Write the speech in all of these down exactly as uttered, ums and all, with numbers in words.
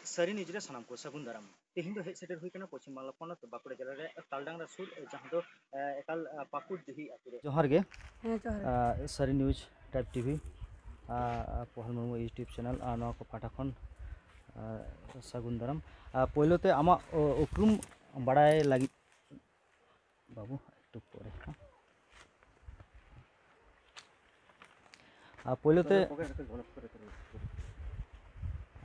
ᱥᱟᱹᱨᱤ ᱱᱤᱭᱩᱡᱽ ᱨᱮ ᱥᱟᱱᱟᱢ ᱠᱚ ᱥᱟᱹᱜᱩᱱ ᱫᱟᱨᱟᱢ᱾ ᱛᱮᱦᱮᱧ ᱫᱚ ᱦᱮᱡ ᱥᱮᱴᱮᱨ ᱦᱩᱭ ᱠᱟᱱᱟ ᱯᱚᱪᱷᱤᱢ ᱵᱟᱝᱞᱟ ᱯᱚᱱᱚᱛ ᱵᱟᱸᱠᱩᱲᱟ ᱡᱮᱞᱟ ᱨᱮ ᱛᱟᱞᱰᱟᱝᱨᱟ ᱥᱩᱨ, ᱡᱟᱦᱟᱸ ᱫᱚ, ᱮ, ᱮᱠᱟᱞ, ᱮ, ᱯᱟᱹᱠᱩᱲ ᱰᱤᱦᱤ ᱟᱹᱛᱩ ᱨᱮ᱾ ᱡᱚᱦᱟᱨ ᱜᱮ᱾ ᱦᱮᱸ, ᱡᱚᱦᱟᱨ ᱜᱮ᱾ ᱮ, ᱥᱟᱹᱨᱤ ᱱᱤᱭᱩᱡᱽ ᱴᱟᱭᱤᱯ ᱴᱤᱵᱷᱤ, ᱮ, ᱯᱚᱦᱚᱞ ᱢᱩᱨᱢᱩ YouTube ᱪᱮᱱᱮᱞ, ᱟᱨ ᱱᱚᱣᱟ ᱠᱚ ᱯᱟᱦᱴᱟ ᱠᱷᱚᱱ, ᱮ, ᱥᱟᱹᱜᱩᱱ ᱫᱟᱨᱟᱢ᱾ ᱮ, ᱯᱳᱭᱞᱳ ᱛᱮ ᱟᱢᱟᱜ, ᱚ, ᱩᱯᱨᱩᱢ ᱵᱟᱲᱟᱭ ᱞᱟᱹᱜᱤᱫ, ᱵᱟᱹᱵᱩ, ᱮᱠᱴᱩ ᱯᱚᱨᱮ ᱦᱟᱸᱜ᱾ ᱟᱨ ᱯᱳᱭᱞᱳ ᱛᱮ,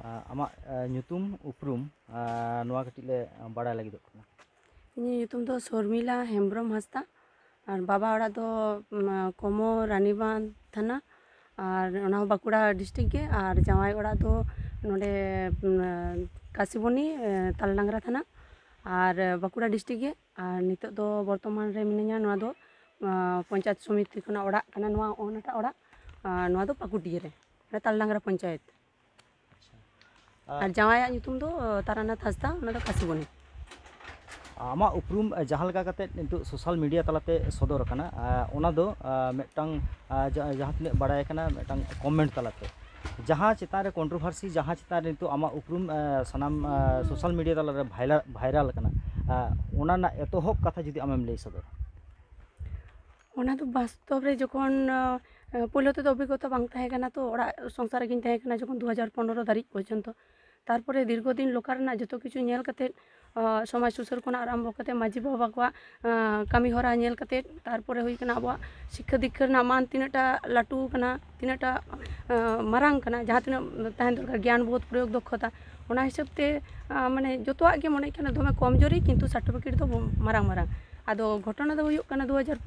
ᱟ, ᱟᱢᱟᱜ, ᱟ, ᱧᱩᱛᱩᱢ, ᱩᱯᱨᱩᱢ, ᱟ, ᱱᱚᱣᱟ ᱠᱟᱹᱴᱤᱡ ᱞᱮ ᱵᱟᱲᱟᱭ ᱞᱟᱹᱜᱤᱫᱚᱜ ᱠᱟᱱᱟ᱾ ᱤᱧᱟᱹᱜ ᱧᱩᱛᱩᱢ ᱫᱚ ᱥᱚᱨᱢᱤᱞᱟ ᱦᱮᱢᱵᱨᱚᱢ ᱦᱟᱸᱥᱫᱟ, ᱟᱨ ᱵᱟᱵᱟ ᱚᱲᱟᱜ ᱫᱚ, ᱩᱢ, ᱠᱚᱢᱚ ᱨᱟᱱᱤᱵᱟᱸᱫᱷ ᱛᱷᱟᱱᱟ, ᱟᱨ ᱚᱱᱟ ᱦᱚᱸ ᱵᱟᱸᱠᱩᱲᱟ ᱰᱤᱥᱴᱤᱠ ᱜᱮ, ᱟᱨ ᱡᱟᱶᱟᱭ ᱚᱲᱟᱜ ᱫᱚ ᱱᱚᱰᱮ, ᱩᱢ, ᱠᱟᱥᱤᱵᱚᱱᱤ, ᱮ, ᱛᱟᱞᱰᱟᱝᱨᱟ ᱛᱷᱟᱱᱟ, ᱟᱨ ᱵᱟᱸᱠᱩᱲᱟ ᱰᱤᱥᱴᱤᱠ ᱜᱮ᱾ ᱟᱨ ᱱᱤᱛᱚᱜ ᱫᱚ ᱵᱚᱨᱛᱚᱢᱟᱱ ᱨᱮ ᱢᱤᱱᱟᱹᱧᱟ, ᱱᱚᱣᱟ ᱫᱚ, ᱟᱸ, ᱯᱚᱧᱪᱟᱭᱮᱛ ᱥᱚᱢᱤᱛᱤ ᱠᱷᱚᱱᱟᱜ ᱚᱲᱟᱜ ᱠᱟᱱᱟ, ᱱᱚᱣᱟ ᱚᱱᱟᱴᱟᱜ ᱚᱲᱟᱜ, ᱟᱸ, ᱱᱚᱣᱟ ᱫᱚ ᱯᱟᱹᱠᱩᱴᱤᱭᱟᱹ ᱨᱮ, ᱢᱟᱱᱮ ᱛᱟᱞᱰᱟᱝᱨᱟ ᱯᱚᱧᱪᱟᱭᱮᱛ᱾ ᱟᱪᱪᱷᱟ᱾ ᱟᱨ ᱟᱨ ᱡᱟᱶᱟᱭᱟᱜ ᱧᱩᱛᱩᱢ ᱫᱚ, ᱟᱸ, ᱛᱟᱨᱟᱱᱟᱛᱷ ᱦᱟᱸᱥᱫᱟ, ᱚᱱᱟ ᱫᱚ ᱠᱟᱥᱤᱵᱚᱱᱤ᱾ ᱟᱢᱟᱜ ᱩᱯᱨᱩᱢ, ᱟᱸ, ᱡᱟᱦᱟᱸ ᱞᱮᱠᱟ ᱠᱟᱛᱮ ᱱᱤᱛᱚᱜ ᱥᱳᱥᱟᱞ ᱢᱤᱰᱤᱭᱟ ᱛᱟᱞᱟᱛᱮ ᱥᱚᱫᱚᱨ ᱟᱠᱟᱱᱟ, ᱟᱸ, ᱚᱱᱟ ᱫᱚ, ᱟᱸ, ᱢᱤᱫᱴᱟᱝ, ᱟᱸ, ᱡᱟ-, ᱡᱟᱦᱟᱸ ᱛᱤᱱᱟᱹᱜ ᱵᱟᱲᱟᱭ ᱠᱟᱱᱟ, ᱢᱤᱫᱴᱟᱝ ᱠᱚᱢᱮᱱᱴ ᱛᱟᱞᱟᱛᱮ, ᱡᱟᱦᱟᱸ ᱪᱮᱛᱟᱱ ᱨᱮ ᱠᱚᱱᱴᱨᱳᱵᱷᱟᱨᱥᱤ, ᱡᱟᱦᱟᱸ ᱪᱮᱛᱟᱱ ᱨᱮ ᱱᱤᱛᱚᱜ ᱟᱢᱟᱜ ᱩᱯᱨᱩᱢ, ᱟᱸ, ᱥᱟᱱᱟᱢ, ᱟᱸ, ᱥᱳᱥᱟᱞ ᱢᱤᱰᱤᱭᱟ ᱛᱟᱞᱟᱨᱮ ᱵᱷᱟᱭᱨᱟ-, ᱵᱷᱟᱭᱨᱟᱞ ᱟᱠᱟᱱᱟ, ᱟᱸ, ᱚᱱᱟ ᱨᱮᱱᱟᱜ ᱮᱛᱚᱦᱚᱵ ᱠᱟᱛᱷᱟ ᱡᱩᱫᱤ ᱟᱢᱮᱢ ᱞᱟᱹᱭ ᱥᱚᱫᱚᱨᱟ᱾ ᱚᱱᱟ ᱫᱚ ᱵᱟᱥᱛᱚᱵ ᱨᱮ ᱡᱚᱠᱷᱚᱱ, ᱟᱸ, ᱯᱳᱭᱞᱳ ᱛᱮᱫᱚ ᱚᱵᱷᱤᱜᱽᱜᱚᱛᱟ ᱵᱟᱝ ᱛᱟᱦᱮᱸ ᱠᱟᱱᱟ, ᱛᱚ ᱚᱲᱟᱜ ᱥᱚᱝᱥᱟᱨ ᱨᱮᱜᱤᱧ ᱛᱟᱦᱮᱸ ᱠᱟᱱᱟ ᱡᱚᱠᱷᱚᱱ ᱫᱩ ᱦᱟᱡᱟᱨ ᱯᱚᱱᱨᱚ ᱫᱷᱟᱹᱨᱤᱡ ᱯᱚᱨᱡᱚᱱᱛᱚ᱾ ᱛᱟᱨᱯᱚᱨᱮ ᱫᱤᱨᱜᱷᱚ ᱫᱤᱱ ᱞᱳᱠᱟᱞ ᱨᱮᱱᱟᱜ ᱡᱚᱛᱚ ᱠᱤᱪᱷᱩ ᱧᱮᱞ ᱠᱟᱛᱮᱫ, ᱟᱸ, ᱥᱚᱢᱟᱡᱽ ᱥᱩᱥᱟᱹᱨ ᱠᱷᱚᱱᱟᱜ ᱟᱨᱟᱢᱵᱷᱚ ᱠᱟᱛᱮᱫ ᱢᱟᱹᱡᱷᱤ ᱵᱟᱵᱟ ᱠᱚᱣᱟᱜ, ᱟᱸ, ᱠᱟᱹᱢᱤ ᱦᱚᱨᱟ ᱧᱮᱞ ᱠᱟᱛᱮᱫ, ᱛᱟᱨᱯᱚᱨᱮ ᱦᱩᱭ ᱠᱟᱱᱟ ᱟᱵᱚᱣᱟᱜ ᱥᱤᱠᱠᱷᱟ ᱫᱤᱠᱠᱷᱟ ᱨᱮᱱᱟᱜ ᱢᱟᱱ ᱛᱤᱱᱟᱹᱜ ᱴᱟ ᱞᱟᱹᱴᱩ ᱠᱟᱱᱟ, ᱛᱤᱱᱟᱹᱜ ᱴᱟ, ᱟᱸ, ᱢᱟᱨᱟᱝ ᱠᱟᱱᱟ, ᱡᱟᱦᱟᱸ ᱛᱤᱱᱟᱹᱜ ᱛᱟᱦᱮᱱ ᱫᱚᱨᱠᱟᱨ ᱜᱮᱭᱟᱱ ᱵᱳᱫᱷ ᱯᱨᱚᱭᱳᱜᱽ ᱫᱚᱠᱷᱚᱛᱟ, ᱚᱱᱟ ᱦᱤᱥᱟᱹᱵ ᱛᱮ, ᱟᱸ, ᱢᱟᱱᱮ ᱡᱚᱛᱚᱣᱟᱜ ᱜᱮ ᱢᱚᱱᱮᱜ ᱠᱟᱱᱟ ᱫᱚᱢᱮ ᱠᱚᱢ ᱡᱳᱨᱤ, ᱠᱤᱱᱛᱩ ᱥᱟᱨᱴᱤᱯᱷᱤᱠᱮᱴ ᱫᱚ ᱢᱟᱨᱟᱝ ᱢᱟᱨᱟᱝ᱾ ᱟᱫᱚ ᱜᱷᱚᱴᱚᱱᱟ ᱫᱚ ᱦᱩᱭᱩᱜ ᱠᱟᱱᱟ ᱫᱩ ᱦᱟᱡᱟᱨ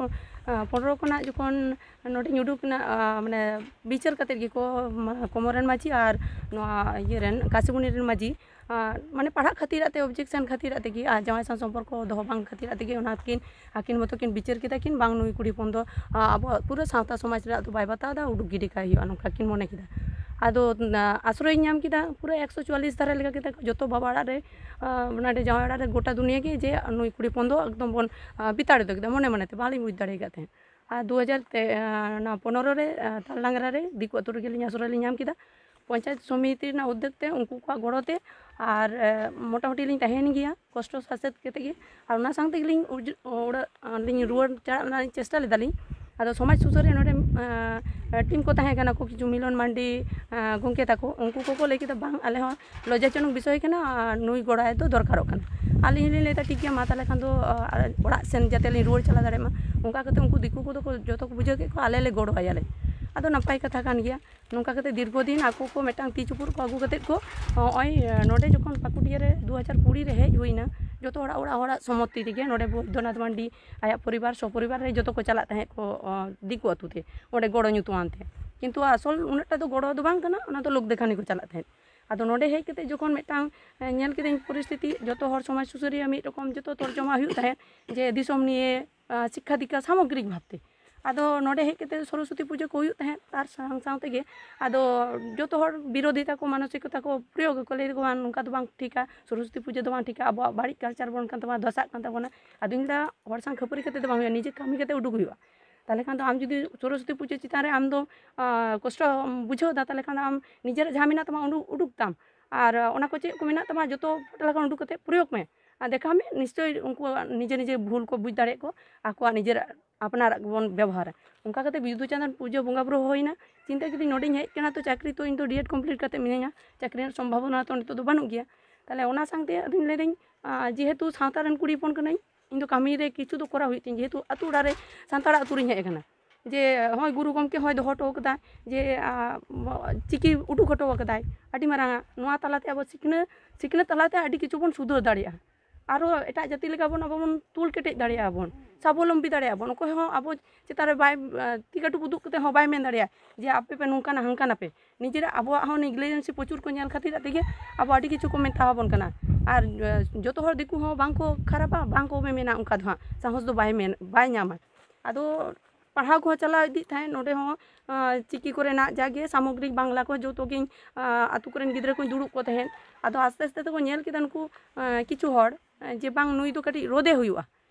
ᱯᱚᱱᱨᱚ ᱠᱷᱚᱱᱟᱜ ᱡᱚᱠᱷᱚᱱ ᱱᱚᱰᱮᱧ ᱩᱰᱩᱠ ᱮᱱᱟ, ᱟᱸ, ᱢᱟᱱᱮ ᱵᱤᱪᱟᱹᱨ ᱠᱟᱛᱮᱫ ᱜᱮᱠᱚ, ᱢᱟ-, ᱠᱚᱢᱚᱨ ᱨᱮᱱ ᱢᱟᱹᱡᱷᱤ ᱟᱨ ᱱᱚᱣᱟ ᱤᱭᱟᱹ ᱨᱮᱱ, ᱠᱟᱥᱤᱵᱩᱱᱤ ᱨᱮᱱ ᱢᱟᱹᱡᱷᱤ, ᱟᱸ, ᱢᱟᱱᱮ ᱯᱟᱲᱦᱟᱜ ᱠᱷᱟᱹᱛᱤᱨᱟᱜ ᱛᱮ, ᱚᱵᱡᱮᱠᱥᱚᱱ ᱠᱷᱟᱹᱛᱤᱨᱟᱜ ᱛᱮᱜᱮ ᱟᱨ ᱡᱟᱶᱟᱭ ᱥᱟᱶ ᱥᱚᱢᱯᱚᱨᱠᱚ ᱫᱚᱦᱚ ᱵᱟᱝ ᱠᱷᱟᱹᱛᱤᱨᱟᱜ ᱛᱮᱜᱮ ᱚᱱᱟ ᱠᱤᱱ, ᱟᱹᱠᱤᱱ ᱢᱚᱛᱚ ᱠᱤᱱ ᱵᱤᱪᱟᱹᱨ ᱠᱮᱫᱟ ᱠᱤᱱ, ᱵᱟᱝ, ᱱᱩᱭ ᱠᱩᱲᱤ ᱦᱚᱯᱚᱱ ᱫᱚ, ᱟᱸ, ᱟᱵᱚᱣᱟᱜ ᱯᱩᱨᱟᱹ ᱥᱟᱶᱛᱟ ᱥᱚᱢᱟᱡᱽ ᱨᱮᱱᱟᱜ ᱫᱚ ᱵᱟᱭ ᱵᱟᱛᱟᱣ ᱮᱫᱟ, ᱩᱰᱩᱠ ᱜᱤᱰᱤ ᱠᱟᱭ ᱦᱩᱭᱩᱜᱼᱟ, ᱱᱚᱝᱠᱟ ᱠᱤᱱ ᱢᱚᱱᱮ ᱠᱮᱫᱟ᱾ ᱟᱫᱚ, ᱟᱸ, ᱟᱥᱨᱚᱭ ᱧᱟᱢ ᱠᱮᱫᱟ, ᱯᱩᱨᱟᱹ ᱮᱠᱥᱚ ᱪᱩᱣᱟᱞᱞᱤᱥ ᱫᱷᱟᱨᱟ ᱞᱮᱠᱟ ᱠᱮᱫᱟ ᱠᱚ ᱡᱚᱛᱚ ᱵᱟᱵᱟ ᱚᱲᱟᱜ ᱨᱮ, ᱟᱸ, ᱱᱚᱰᱮ ᱡᱟᱶᱟᱭ ᱚᱲᱟᱜ ᱨᱮ ᱜᱚᱴᱟ ᱫᱩᱱᱤᱭᱟᱹ ᱜᱮ, ᱡᱮ ᱱᱩᱭ ᱠᱩᱲᱤ ᱦᱚᱯᱚᱱ ᱫᱚ ᱮᱠᱫᱚᱢ ᱵᱚᱱ, ᱟᱸ, ᱵᱤᱛᱟᱲ ᱫᱚ ᱮᱠᱫᱚᱢ ᱢᱚᱱᱮ ᱢᱚᱱᱮ ᱛᱮ ᱵᱟᱝᱞᱤᱧ ᱵᱩᱡᱽ ᱫᱟᱲᱮ ᱟᱠᱟᱫ ᱛᱟᱦᱮᱸᱫ᱾ ᱟᱨ ᱫᱩ ᱦᱟᱡᱟᱨ ᱛᱮ, ᱟᱸ, ᱱᱚᱣᱟ ᱯᱚᱱᱨᱚ ᱨᱮ, ᱟᱸ, ᱛᱟᱞᱰᱟᱝᱨᱟ ᱨᱮ ᱫᱤᱠᱩ ᱟᱹᱛᱩ ᱨᱮᱜᱮ ᱞᱤᱧ ᱟᱥᱨᱚᱭ ᱞᱤᱧ ᱧᱟᱢ ᱠᱮᱫᱟ᱾ ᱯᱚᱧᱪᱟᱭᱮᱛ ᱥᱚᱢᱤᱛᱤ ᱨᱮᱱᱟᱜ ᱩᱫᱽᱫᱮᱜᱽ ᱛᱮ, ᱩᱱᱠᱩ ᱠᱚᱣᱟᱜ ᱜᱚᱲᱚ ᱛᱮ, ᱟᱨ ᱮ, ᱢᱚᱴᱟᱢᱩᱴᱤ ᱞᱤᱧ ᱛᱟᱦᱮᱸᱭᱮᱱ ᱜᱮᱭᱟ ᱠᱚᱥᱴᱚ ᱥᱟᱥᱮᱛ ᱠᱟᱛᱮ ᱜᱮ᱾ ᱟᱨ ᱚᱱᱟ ᱥᱟᱶ ᱛᱮᱜᱮ ᱞᱤᱧ ᱩᱡ-, ᱚᱲᱟᱜ ᱞᱤᱧ ᱨᱩᱣᱟᱹᱲ ᱪᱟᱞᱟᱜ ᱨᱮᱱᱟᱜ ᱞᱤᱧ ᱪᱮᱥᱴᱟ ᱞᱮᱫᱟᱞᱤᱧ᱾ ᱟᱫᱚ ᱥᱚᱢᱟᱡᱽ ᱥᱩᱥᱟᱹᱨᱤᱭᱟᱹ ᱱᱚᱰᱮ ᱴᱤᱢ ᱠᱚ ᱛᱟᱦᱮᱸ ᱠᱟᱱᱟ ᱠᱚ ᱠᱤᱪᱷᱩ, ᱢᱤᱞᱚᱱ ᱢᱟᱱᱰᱤ ᱮ, ᱜᱚᱢᱠᱮ ᱛᱟᱠᱚ, ᱩᱱᱠᱩ ᱠᱚᱠᱚ ᱞᱟᱹᱭ ᱠᱮᱫᱟ, ᱵᱟᱝ, ᱟᱞᱮ ᱦᱚᱸ ᱞᱚᱡᱡᱟᱡᱚᱱᱚᱠ ᱵᱤᱥᱚᱭ ᱠᱟᱱᱟ, ᱟᱨ ᱱᱩᱭ ᱜᱚᱲᱚᱣᱟᱭ ᱫᱚ ᱫᱚᱨᱠᱟᱨᱚᱜ ᱠᱟᱱᱟ᱾ ᱟᱹᱞᱤᱧ ᱦᱚᱸᱞᱤᱧ ᱞᱟᱹᱭᱫᱟ, ᱴᱷᱤᱠ ᱜᱮᱭᱟ, ᱢᱟ ᱛᱟᱦᱚᱞᱮ ᱠᱷᱟᱱ ᱫᱚ ᱟᱨ ᱚᱲᱟᱜ ᱥᱮᱱ ᱡᱟᱛᱮ ᱞᱤᱧ ᱨᱩᱣᱟᱹᱲ ᱪᱟᱞᱟᱣ ᱫᱟᱲᱮᱭᱟᱜ ᱢᱟ᱾ ᱚᱱᱠᱟ ᱠᱟᱛᱮ ᱩᱱᱠᱩ ᱫᱤᱠᱩ ᱠᱚᱫᱚ ᱠᱚ ᱡᱚᱛᱚ ᱠᱚ ᱵᱩᱡᱷᱟᱹᱣ ᱠᱮᱫ ᱠᱚᱣᱟ, ᱟᱞᱮ ᱞᱮ ᱜᱚᱲᱚᱣᱟᱭᱟᱞᱮ᱾ ᱟᱫᱚ ᱱᱟᱯᱟᱭ ᱠᱟᱛᱷᱟ ᱠᱟᱱ ᱜᱮᱭᱟ᱾ ᱱᱚᱝᱠᱟ ᱠᱟᱛᱮ ᱫᱤᱨᱜᱷᱚ ᱫᱤᱱ ᱟᱠᱚ ᱠᱚ ᱢᱤᱫᱴᱟᱝ ᱛᱤ ᱪᱩᱯᱩᱫ ᱠᱚ ᱟᱹᱜᱩ ᱠᱟᱛᱮ ᱠᱚ, ᱱᱚᱜᱼᱚᱭ ᱱᱚᱰᱮ ᱡᱚᱠᱷᱚᱱ ᱯᱟᱠᱩᱴᱤᱭᱟᱹ ᱨᱮ ᱫᱩ ᱦᱟᱡᱟᱨ ᱠᱩᱲᱤ ᱨᱮ ᱦᱮᱡ ᱦᱩᱭᱱᱟ, ᱡᱚᱛᱚ ᱦᱚᱲᱟᱜ ᱚᱲᱟᱜ ᱦᱚᱲᱟᱜ ᱥᱚᱢᱢᱚᱛᱤ ᱛᱮᱜᱮ ᱱᱚᱰᱮ ᱵᱳᱭᱫᱚᱱᱟᱛᱷ ᱢᱟᱱᱰᱤ ᱟᱭᱟᱜ ᱯᱚᱨᱤᱵᱟᱨ ᱥᱚᱯᱚᱨᱤᱵᱟᱨ ᱨᱮ ᱡᱚᱛᱚ ᱠᱚ ᱪᱟᱞᱟᱜ ᱛᱟᱦᱮᱸᱫ ᱠᱚ, ᱫᱤᱠᱩ ᱟᱹᱛᱩ ᱛᱮ, ᱚᱸᱰᱮ ᱜᱚᱲᱚ ᱧᱩᱛᱩᱢᱟᱱ ᱛᱮ᱾ ᱠᱤᱱᱛᱩ ᱟᱥᱚᱞ ᱩᱱᱟᱹᱜ ᱴᱟ ᱫᱚ ᱜᱚᱲᱚ ᱫᱚ ᱵᱟᱝ ᱠᱟᱱᱟ, ᱚᱱᱟ ᱫᱚ ᱞᱳᱠ ᱫᱮᱠᱷᱟᱱᱤ ᱠᱚ ᱪᱟᱞᱟᱜ ᱛᱟᱦᱮᱸᱫ᱾ ᱟᱫᱚ ᱱᱚᱰᱮ ᱦᱮᱡ ᱠᱟᱛᱮ ᱡᱚᱠᱷᱚᱱ ᱢᱤᱫᱴᱟᱝ ᱧᱮᱞ ᱠᱤᱫᱟᱹᱧ ᱯᱚᱨᱤᱥᱛᱷᱤᱛᱤ, ᱡᱚᱛᱚ ᱦᱚᱲ ᱥᱚᱢᱟᱡᱽ ᱥᱩᱥᱟᱹᱨᱤᱭᱟᱹ ᱢᱤᱫ ᱨᱚᱠᱚᱢ ᱡᱚᱛᱚ ᱛᱚᱨᱡᱚᱢᱟ ᱦᱩᱭᱩᱜ ᱛᱟᱦᱮᱸᱫ ᱡᱮ ᱫᱤᱥᱚᱢ ᱱᱤᱭᱮ ᱥᱤᱠᱠᱷᱟ ᱫᱤᱠᱠᱷᱟ ᱥᱟᱢᱚᱜᱽᱨᱤᱠ ᱵᱷᱟᱵᱽᱛᱮ᱾ ᱟᱫᱚ ᱱᱚᱰᱮ ᱦᱮᱡ ᱠᱟᱛᱮ ᱥᱚᱨᱚᱥᱚᱛᱤ ᱯᱩᱡᱟᱹ ᱠᱚ ᱦᱩᱭᱩᱜ ᱛᱟᱦᱮᱸᱫ, ᱛᱟᱨ ᱥᱟᱶ ᱥᱟᱶ ᱛᱮᱜᱮ ᱟᱫᱚ ᱡᱚᱛᱚ ᱦᱚᱲ ᱵᱤᱨᱳᱫᱷᱤᱛᱟ ᱠᱚ, ᱢᱟᱱᱚᱥᱤᱠᱚᱛᱟ ᱠᱚ ᱯᱨᱚᱭᱳᱜ ᱟᱠᱚ, ᱞᱟᱹᱭ ᱫᱟᱠᱚ, "ᱵᱟᱝ, ᱱᱚᱝᱠᱟ ᱫᱚ ᱵᱟᱝ ᱴᱷᱤᱠᱟ, ᱥᱚᱨᱚᱥᱚᱛᱤ ᱯᱩᱡᱟᱹ ᱫᱚ ᱵᱟᱝ ᱴᱷᱤᱠᱟ, ᱟᱵᱚᱣᱟᱜ ᱵᱟᱹᱲᱤᱡ ᱠᱟᱞᱪᱟᱨ ᱵᱚᱱ ᱠᱟᱱ ᱛᱟᱵᱚᱱᱟ, ᱫᱷᱟᱥᱟᱜ ᱠᱟᱱ ᱛᱟᱵᱚᱱᱟ᱾" ᱟᱫᱚᱧ ᱞᱟᱹᱭᱫᱟ, ᱦᱚᱲ ᱥᱟᱶ ᱠᱷᱟᱹᱯᱟᱹᱨᱤ ᱠᱟᱛᱮ ᱫᱚ ᱵᱟᱝ ᱦᱩᱭᱩᱜᱼᱟ, ᱱᱤᱡᱮ ᱠᱟᱹᱢᱤ ᱠᱟᱛᱮ ᱩᱰᱩᱠ ᱦᱩᱭᱩᱜᱼᱟ᱾ ᱛᱟᱦᱚᱞᱮ ᱠᱷᱟᱱ ᱫᱚ ᱟᱢ ᱡᱩᱫᱤ ᱥᱚᱨᱚᱥᱚᱛᱤ ᱯᱩᱡᱟᱹ ᱪᱮᱛᱟᱱ ᱨᱮ ᱟᱢ ᱫᱚ ᱠᱚᱥᱴᱚ ᱵᱩᱡᱷᱟᱹᱣ ᱮᱫᱟ, ᱛᱟᱦᱚᱞᱮ ᱠᱷᱟᱱ ᱫᱚ ᱟᱢ ᱱᱤᱡᱮᱨᱟᱜ ᱡᱟᱦᱟᱸ ᱢᱮᱱᱟᱜ ᱛᱟᱢᱟ ᱩᱰᱩᱠ, ᱩᱰᱩᱠ ᱛᱟᱢ, ᱟᱨ ᱚᱱᱟ ᱠᱚ ᱪᱮᱫ ᱠᱚ ᱢᱮᱱᱟᱜ ᱛᱟᱢᱟ ᱡᱚᱛᱚ ᱯᱚᱴᱞᱟ ᱠᱷᱚᱱ ᱩᱰᱩᱠ ᱠᱟᱛᱮ ᱯᱨᱚᱭᱳᱜᱽ ᱢᱮ᱾ ᱟᱨ ᱫᱮᱠᱷᱟᱣ ᱢᱮ, ᱱᱤᱥᱪᱳᱭ ᱩᱱᱠᱩ ᱱᱤᱡᱮ ᱱᱤᱡᱮ ᱵᱷᱩᱞ ᱠᱚ ᱵᱩᱡᱽ ᱫᱟᱲᱮᱭᱟᱜ ᱠᱚ, ᱟᱠᱚᱣᱟᱜ ᱱᱤᱡᱮᱨᱟᱜ ᱟᱯᱱᱟᱨᱟᱜ ᱜᱮᱵᱚᱱ ᱵᱮᱵᱚᱦᱟᱨᱟ᱾ ᱚᱱᱠᱟ ᱠᱟᱛᱮ ᱵᱤᱫᱩ ᱪᱟᱸᱫᱟᱱ ᱯᱩᱡᱟᱹ ᱵᱚᱸᱜᱟ ᱵᱩᱨᱩ ᱦᱩᱭᱱᱟ᱾ ᱪᱤᱱᱛᱟᱹ ᱠᱤᱫᱟᱹᱧ, ᱱᱚᱰᱮᱧ ᱦᱮᱡ ᱠᱟᱱᱟ ᱛᱚ ᱪᱟᱹᱠᱨᱤ ᱛᱚ ᱤᱧ ᱫᱚ ᱰᱤᱮᱰ ᱠᱚᱢᱯᱞᱤᱴ ᱠᱟᱛᱮ ᱢᱤᱱᱟᱹᱧᱟ, ᱪᱟᱹᱠᱨᱤ ᱨᱮᱱᱟᱜ ᱥᱚᱢᱵᱷᱟᱵᱚᱱᱟ ᱛᱚ ᱱᱤᱛᱚᱜ ᱫᱚ ᱵᱟᱹᱱᱩᱜ ᱜᱮᱭᱟ᱾ ᱛᱟᱦᱚᱞᱮ ᱚᱱᱟ ᱥᱟᱶᱛᱮ ᱟᱫᱚᱧ ᱞᱟᱹᱭᱫᱟᱹᱧ, ᱡᱮᱦᱮᱛᱩ ᱥᱟᱶᱛᱟ ᱨᱮᱱ ᱠᱩᱲᱤ ᱦᱚᱯᱚᱱ ᱠᱟᱹᱱᱟᱹᱧ, ᱤᱧ ᱫᱚ ᱠᱟᱹᱢᱤ ᱨᱮ ᱠᱤᱪᱷᱩ ᱫᱚ ᱠᱚᱨᱟᱣ ᱦᱩᱭᱩᱜ ᱛᱤᱧ, ᱡᱮᱦᱮᱛᱩ ᱟᱹᱛᱩ ᱚᱲᱟᱜ ᱨᱮ ᱥᱟᱱᱛᱟᱲᱟᱜ ᱟᱹᱛᱩ ᱨᱤᱧ ᱦᱮᱡ ᱟᱠᱟᱱᱟ᱾ ᱡᱮ ᱦᱚᱸᱜᱼᱚᱭ ᱜᱩᱨᱩ ᱜᱚᱢᱠᱮ ᱦᱚᱸᱭ ᱫᱚᱦᱚ ᱦᱚᱴᱚ ᱠᱟᱫᱟ, ᱡᱮ ᱪᱤᱠᱤ ᱩᱰᱩᱠ ᱦᱚᱴᱚ ᱠᱟᱫᱟᱭ, ᱟᱹᱰᱤ ᱢᱟᱨᱟᱝ ᱟᱜ᱾ ᱱᱚᱣᱟ ᱛᱟᱞᱟᱛᱮ ᱟᱵᱚ ᱥᱤᱠᱷᱱᱟᱹᱛ, ᱥᱤᱠᱷᱱᱟᱹᱛ ᱛᱟᱞᱟᱛᱮ ᱟᱹᱰᱤ ᱠᱤᱪᱷᱩ ᱵᱚᱱ ᱥᱩᱫᱷᱟᱹᱨ ᱫᱟᱲᱮᱭᱟᱜᱼᱟ᱾ ᱟᱨᱚ ᱮᱴᱟᱜ ᱡᱟᱹᱛᱤ ᱞᱮᱠᱟ ᱵᱚᱱ ᱟᱵᱚ ᱵᱚᱱ ᱛᱩᱞ ᱠᱮᱴᱮᱡ ᱫᱟᱲᱮᱭᱟᱜᱼᱟ ᱵᱚᱱ, ᱥᱟᱵᱚᱞᱚᱢᱵᱤ ᱫᱟᱲᱮᱭᱟᱜᱼᱟ ᱵᱚᱱ᱾ ᱚᱠᱚᱭ ᱦᱚᱸ ᱟᱵᱚ ᱪᱮᱛᱟᱱ ᱨᱮ ᱵᱟᱭ, ᱛᱤ ᱠᱟᱹᱴᱩᱵ ᱩᱫᱩᱜ ᱠᱟᱛᱮ ᱦᱚᱸ ᱵᱟᱭ ᱢᱮᱱ ᱫᱟᱲᱮᱭᱟᱜᱼᱟ ᱡᱮ ᱟᱯᱮ ᱯᱮ ᱱᱚᱝᱠᱟᱱᱟ, ᱦᱟᱝᱠᱟᱱᱟ ᱯᱮ᱾ ᱱᱤᱡᱮᱨᱟᱜ ᱟᱵᱚᱣᱟᱜ ᱦᱚᱸ ᱱᱮᱜᱽᱞᱤᱡᱮᱱᱥᱤ ᱯᱨᱚᱪᱩᱨ ᱠᱚ ᱧᱮᱞ ᱠᱷᱟᱹᱛᱤᱨᱟᱜ ᱛᱮᱜᱮ ᱟᱵᱚ ᱟᱹᱰᱤ ᱠᱤᱪᱷᱩ ᱠᱚ ᱢᱮᱛᱟ ᱟᱵᱚᱱ ᱠᱟᱱᱟ᱾ ᱟᱨ ᱡᱚᱛᱚ ᱦᱚᱲ ᱫᱤᱠᱩ ᱦᱚᱸ ᱵᱟᱝ ᱠᱚ ᱠᱷᱟᱨᱟᱯᱟ, ᱵᱟᱝ ᱠᱚ ᱢᱮᱢᱮᱱᱟ, ᱚᱱᱠᱟ ᱫᱚ ᱦᱟᱸᱜ ᱥᱟᱦᱚᱥ ᱫᱚ ᱵᱟᱭ ᱢᱮᱱ, ᱵᱟᱭ ᱧᱟᱢᱟ᱾ ᱟᱫᱚ ᱯᱟᱲᱦᱟᱣ ᱠᱚᱦᱚᱸ ᱪᱟᱞᱟᱣ ᱤᱫᱤᱜ ᱛᱟᱦᱮᱸᱫ, ᱱᱚᱰᱮ ᱦᱚᱸ ᱪᱤᱠᱤ ᱠᱚᱨᱮᱱᱟᱜ ᱡᱟᱜᱮ ᱥᱟᱢᱚᱜᱽᱨᱤᱠ ᱵᱟᱝᱞᱟ ᱠᱚ ᱡᱚᱛᱚ ᱜᱤᱧ ᱟᱛᱳ ᱠᱚᱨᱮᱱ ᱜᱤᱫᱽᱨᱟᱹ ᱠᱚᱧ ᱫᱩᱲᱩᱵ ᱠᱚ ᱛᱟᱦᱮᱸᱫ᱾ ᱟᱫᱚ ᱟᱥᱛᱮ ᱟᱥᱛᱮ ᱛᱮᱠᱚ ᱧᱮᱞ ᱠᱮᱫᱟ ᱱᱩᱠᱩ ᱠᱤᱪᱷᱩ ᱦᱚᱲ, ᱡᱮ ᱵᱟᱝ, ᱱᱩᱭ ᱫᱚ ᱠᱟᱹᱴᱤᱡ ᱨᱳᱫᱮ ᱦᱩᱭᱩᱜᱼᱟ,